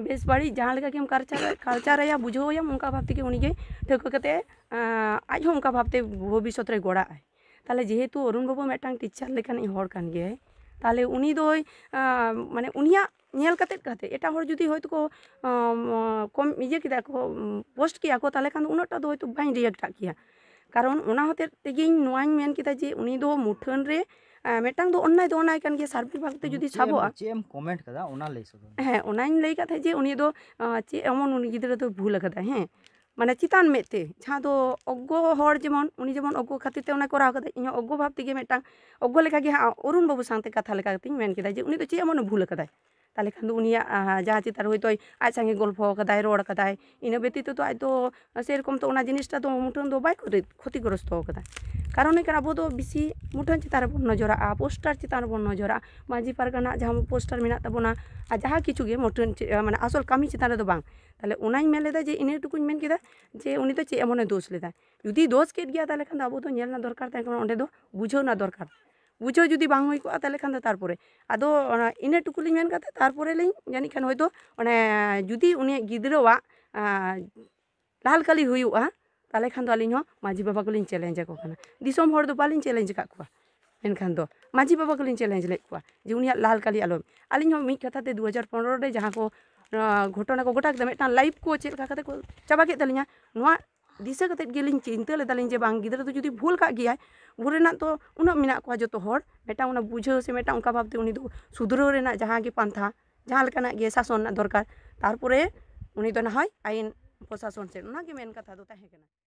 ᱵᱮᱥ ᱵᱟᱹᱲᱤᱡ ᱡᱟᱦᱟᱸ ᱞᱮᱠᱟ ᱜᱮᱢ ᱠᱟᱞᱪᱟᱨ ᱠᱟᱞᱪᱟᱨ ᱟᱭᱟ, ᱵᱩᱡᱷᱟᱹᱣ ᱟᱭᱟᱢ, ᱚᱱᱠᱟ ᱵᱷᱟᱵᱽ ᱛᱮᱜᱮ ᱩᱱᱤ ᱜᱮ ᱴᱷᱟᱹᱣᱠᱟᱹ ᱠᱟᱛᱮ ᱟᱡ ᱦᱚᱸ ᱚᱱᱠᱟ ᱵᱷᱟᱵᱽ ᱛᱮ ᱵᱷᱚᱵᱤᱥᱥᱚᱛ ᱨᱮ ᱜᱚᱲᱟᱜ ᱟᱭ᱾ ᱛᱟᱦᱚᱞᱮ ᱡᱮᱦᱮᱛᱩ ᱚᱨᱩᱱ ᱵᱟᱹᱵᱩ ᱢᱤᱫᱴᱟᱝ ᱴᱤᱪᱟᱨ ᱞᱮᱠᱟᱱᱤᱡ ᱦᱚᱲ ᱠᱟᱱ ᱜᱮᱭᱟᱭ, ᱛᱟᱦᱚᱞᱮ ᱩᱱᱤ ᱫᱚᱭ ᱢᱟᱱᱮ ᱩᱱᱤᱭᱟᱜ ᱧᱮᱞ ᱠᱟᱛᱮᱫ ᱠᱟᱛᱮ ᱮᱴᱟᱜ ᱦᱚᱲ ᱡᱩᱫᱤ ᱦᱚᱭᱛᱳ ᱠᱚ ᱠᱚᱢ ᱤᱭᱟᱹ ᱠᱮᱫᱟ ᱠᱚ, ᱯᱳᱥᱴ ᱠᱮᱭᱟ ᱠᱚ, ᱛᱟᱦᱚᱞᱮ ᱠᱷᱟᱱ ᱫᱚ ᱩᱱᱟᱹᱜ ᱴᱟ ᱫᱚ ᱦᱚᱭᱛᱳ ᱵᱟᱹᱧ ᱨᱤᱭᱮᱠᱴ ᱟᱜ ᱠᱮᱭᱟ᱾ ᱠᱟᱨᱚᱱ ᱚᱱᱟ ᱦᱚᱛᱮᱡ ᱛᱮᱜᱮᱧ ᱱᱚᱣᱟᱧ ᱢᱮᱱ ᱠᱮᱫᱟ ᱡᱮ ᱩᱱᱤ ᱫᱚ ᱢᱩᱴᱷᱟᱹᱱ ᱨᱮ ᱢᱤᱫᱴᱟᱝ ᱫᱚ ᱚᱱᱱᱟᱭ ᱫᱚ ᱚᱱᱱᱟᱭ ᱠᱟᱱ ᱜᱮᱭᱟ, ᱥᱟᱨᱵᱷᱤᱠ ᱵᱷᱟᱵᱽ ᱛᱮ ᱡᱩᱫᱤ ᱥᱟᱵᱚᱜᱼᱟ᱾ ᱪᱮᱫ ᱮᱢ ᱠᱚᱢᱮᱱᱴ ᱠᱟᱫᱟ ᱚᱱᱟ ᱞᱟᱹᱭ ᱥᱚᱫᱚᱨ ᱢᱮ᱾ ᱦᱮᱸ, ᱚᱱᱟᱧ ᱞᱟᱹᱭ ᱠᱟᱫ ᱛᱟᱦᱮᱸᱫ ᱡᱮ ᱩᱱᱤ ᱫᱚ ᱪᱮᱫ ᱮᱢᱚᱱ ᱩᱱᱤ ᱜᱤᱫᱽᱨᱟᱹ ᱫᱚ ᱵᱷᱩᱞ ᱟᱠᱟᱫᱟᱭ, ᱦᱮᱸ, ᱢᱟᱱᱮ ᱪᱮᱛᱟᱱ ᱢᱮᱫ ᱛᱮ, ᱡᱟᱦᱟᱸ ᱫᱚ ᱚᱜᱽᱜᱚ ᱦᱚᱲ ᱡᱮᱢᱚᱱ ᱩᱱᱤ ᱡᱮᱢᱚᱱ ᱚᱜᱽᱜᱚ ᱠᱷᱟᱹᱛᱤᱨ ᱛᱮ ᱚᱱᱟ ᱠᱚᱨᱟᱣ ᱠᱟᱫᱟᱭ, ᱤᱧ ᱦᱚᱸ ᱚᱜᱽᱜᱚ ᱵᱷᱟᱵᱽ ᱛᱮᱜᱮ ᱢᱤᱫᱴᱟᱝ ᱚᱜᱽᱜᱚ ᱞᱮᱠᱟᱜᱮ ᱦᱟᱸᱜ ᱚᱨᱩᱱ ᱵᱟᱹᱵᱩ ᱥᱟᱶᱛᱮ ᱠᱟᱛᱷᱟ ᱞᱮᱠᱟ ᱠᱟᱛᱮᱧ ᱢᱮᱱ ᱠᱮᱫᱟ ᱡᱮ ᱩᱱᱤ ᱫᱚ ᱪᱮᱫ ᱮᱢᱚᱱᱮ ᱵᱷᱩᱞ ᱟᱠᱟᱫᱟᱭ᱾ ᱛᱟᱦᱚᱞᱮ ᱠᱷᱟᱱ ᱫᱚ ᱩᱱᱤᱭᱟᱜ ᱡᱟᱦᱟᱸ ᱪᱮᱛᱟᱱ ᱨᱮ ᱦᱚᱭᱛᱳ ᱟᱡ ᱥᱟᱸᱜᱮ ᱜᱚᱞᱯᱷᱚ ᱟᱠᱟᱫᱟᱭ, ᱨᱚᱲ ᱟᱠᱟᱫᱟᱭ, ᱤᱱᱟᱹ ᱵᱮᱛᱤᱛᱚ ᱫᱚ ᱟᱡ ᱫᱚ ᱥᱮᱨᱚᱠᱚᱢ ᱛᱚ ᱚᱱᱟ ᱡᱤᱱᱤᱥᱴᱟ ᱫᱚ ᱢᱩᱴᱷᱟᱹᱱ ᱫᱚ ᱵᱟᱭ ᱠᱷᱚᱛᱤ- ᱠᱷᱚᱛᱤᱜᱨᱚᱥᱛᱚ ᱟᱠᱟᱫᱟ᱾ ᱠᱟᱨᱚᱱ ᱦᱩᱭᱩᱜ ᱠᱟᱱᱟ ᱟᱵᱚ ᱫᱚ ᱵᱮᱥᱤ ᱢᱩᱴᱷᱟᱹᱱ ᱪᱮᱛᱟᱱ ᱨᱮᱵᱚᱱ ᱱᱚᱡᱚᱨᱟᱜᱼᱟ, ᱯᱳᱥᱴᱟᱨ ᱪᱮᱛᱟᱱ ᱨᱮᱵᱚᱱ ᱱᱚᱡᱚᱨᱟᱜᱼᱟ, ᱢᱟᱹᱡᱷᱤ ᱯᱟᱨᱜᱟᱱᱟ ᱡᱟᱦᱟᱸ ᱯᱳᱥᱴᱟᱨ ᱢᱮᱱᱟᱜ ᱛᱟᱵᱚᱱᱟ ᱟᱨ ᱡᱟᱦᱟᱸ ᱠᱤᱪᱷᱩ ᱜᱮ ᱢᱩᱴᱷᱟᱹᱱ ᱪᱮ- ᱢᱟᱱᱮ ᱟᱥᱚᱞ ᱠᱟᱹᱢᱤ ᱪᱮᱛᱟᱱ ᱨᱮᱫᱚ ᱵᱟᱝ᱾ ᱛᱟᱦᱚᱞᱮ ᱚᱱᱟᱧ ᱢᱮᱱ ᱞᱮᱫᱟ ᱡᱮ ᱤᱱᱟᱹ ᱴᱩᱠᱩᱧ ᱢᱮᱱ ᱠᱮᱫᱟ ᱡᱮ ᱩᱱᱤ ᱫᱚ ᱪᱮᱫ ᱮᱢᱚᱱᱮ ᱫᱳᱥ ᱞᱮᱫᱟ᱾ ᱡᱩᱫᱤ ᱫᱳᱥ ᱠᱮᱫ ᱜᱮᱭᱟ ᱛᱟᱦᱚᱞᱮ ᱠᱷᱟᱱ ᱫᱚ ᱟᱵᱚ ᱫᱚ ᱧᱮᱞ ᱨᱮᱱᱟᱜ ᱫᱚᱨᱠᱟᱨ ᱛᱟᱦᱮᱸ ᱠᱟᱱᱟ, ᱚᱸᱰᱮ ᱫᱚ ᱵᱩᱡᱷᱟᱹᱣ ᱨᱮᱱᱟᱜ ᱫᱚᱨᱠᱟᱨ᱾ ᱵᱩᱡᱷᱟᱹᱣ ᱡᱩᱫᱤ ᱵᱟᱝ ᱦᱩᱭ ᱠᱚᱜᱼᱟ ᱛᱟᱦᱚᱞᱮ ᱠᱷᱟᱱ ᱫᱚ ᱛᱟᱨᱯᱚᱨᱮ ᱟᱫᱚ ᱚᱱᱟ ᱤᱱᱟᱹ ᱴᱩᱠᱩ ᱞᱤᱧ ᱢᱮᱱ ᱠᱟᱛᱮ ᱛᱟᱨᱯᱚᱨᱮ ᱞᱤᱧ ᱡᱟᱹᱱᱤᱡ ᱠᱷᱟᱱ ᱦᱚᱭᱛᱳ ᱚᱱᱮ ᱡᱩᱫᱤ ᱩᱱᱤᱭᱟᱜ ᱜᱤᱫᱽᱨᱟᱹᱣᱟᱜ ᱞᱟᱞ ᱠᱟᱹᱞᱤ ᱦᱩᱭᱩᱜᱼᱟ ᱛᱟᱦᱚᱞᱮ ᱠᱷᱟᱱ ᱫᱚ ᱟᱹᱞᱤᱧ ᱦᱚᱸ ᱢᱟᱹᱡᱷᱤ ᱵᱟᱵᱟ ᱠᱚᱞᱤᱧ ᱪᱮᱞᱮᱧᱡᱽ ᱟᱠᱚ ᱠᱟᱱᱟ᱾ ᱫᱤᱥᱚᱢ ᱦᱚᱲ ᱫᱚ ᱵᱟᱹᱞᱤᱧ ᱪᱮᱞᱮᱧᱡᱽ ᱟᱠᱟᱫ ᱠᱚᱣᱟ, ᱢᱮᱱᱠᱷᱟᱱ ᱫᱚ ᱢᱟᱹᱡᱷᱤ ᱵᱟᱵᱟ ᱠᱚᱞᱤᱧ ᱪᱮᱞᱮᱧᱡᱽ ᱞᱮᱫ ᱠᱚᱣᱟ ᱡᱮ ᱩᱱᱤᱭᱟᱜ ᱞᱟᱞ ᱠᱟᱹᱞᱤ ᱟᱞᱚ᱾ ᱟᱹᱞᱤᱧ ᱦᱚᱸ ᱢᱤᱫ ᱠᱟᱛᱷᱟ ᱛᱮ ᱫᱩ ᱦᱟᱡᱟᱨ ᱯᱚᱱᱨᱚ ᱨᱮ ᱡᱟᱦᱟᱸ ᱠᱚ ᱜᱷᱚᱴᱚᱱᱟ ᱠᱚ ᱜᱷᱚᱴᱟᱣ ᱠᱮᱫᱟ, ᱢᱤᱫᱴᱟᱝ ᱞᱟᱭᱤᱯᱷ ᱠᱚ ᱪᱮᱫ ᱞᱮᱠᱟ ᱠᱟᱛᱮ ᱠᱚ ᱪᱟᱵᱟ ᱠᱮᱫ ᱛᱟᱹᱞᱤᱧᱟ, ᱱᱚᱣᱟ ᱫᱤᱥᱟᱹ ᱠᱟᱛᱮᱫ ᱜᱮᱞᱤᱧ ᱪᱤᱱᱛᱟᱹ ᱞᱮᱫᱟᱞᱤᱧ ᱡᱮ ᱵᱟᱝ, ᱜᱤᱫᱽᱨᱟᱹ ᱫᱚ ᱡᱩᱫᱤ ᱵᱷᱩᱞ ᱠᱟᱜ ᱜᱮᱭᱟᱭ, ᱵᱷᱩᱞ ᱨᱮᱱᱟᱜ ᱫᱚ ᱩᱱᱟᱹᱜ ᱢᱮᱱᱟᱜ ᱠᱚᱣᱟ ᱡᱚᱛᱚ ᱦᱚᱲ, ᱢᱤᱫᱴᱟᱝ ᱚᱱᱟ ᱵᱩᱡᱷᱟᱹᱣ ᱥᱮ ᱢᱤᱫᱴᱟᱝ ᱚᱱᱠᱟ ᱵᱷᱟᱵᱽᱛᱮ ᱩᱱᱤ ᱫᱚ ᱥᱩᱫᱷᱨᱟᱹᱣ ᱨᱮᱱᱟᱜ ᱡᱟᱦᱟᱸ ᱜᱮ ᱯᱟᱱᱛᱷᱟ, ᱡᱟᱦᱟᱸ ᱞᱮᱠᱟᱱᱟᱜ ᱜᱮ ᱥᱟᱥᱚᱱ ᱨᱮᱱᱟᱜ ᱫᱚᱨᱠᱟᱨ, ᱛᱟᱨᱯᱚᱨᱮ ᱩᱱᱤ ᱫᱚ ᱱᱟᱦᱚᱭ ᱟᱭᱤᱱ ᱯᱨᱚᱥᱟᱥᱚᱱ ᱥᱮᱫ, ᱚᱱᱟᱜᱮ ᱢᱮᱱ ᱠᱟᱛᱷᱟ ᱫᱚ ᱛᱟᱦᱮᱸ ᱠᱟᱱᱟ᱾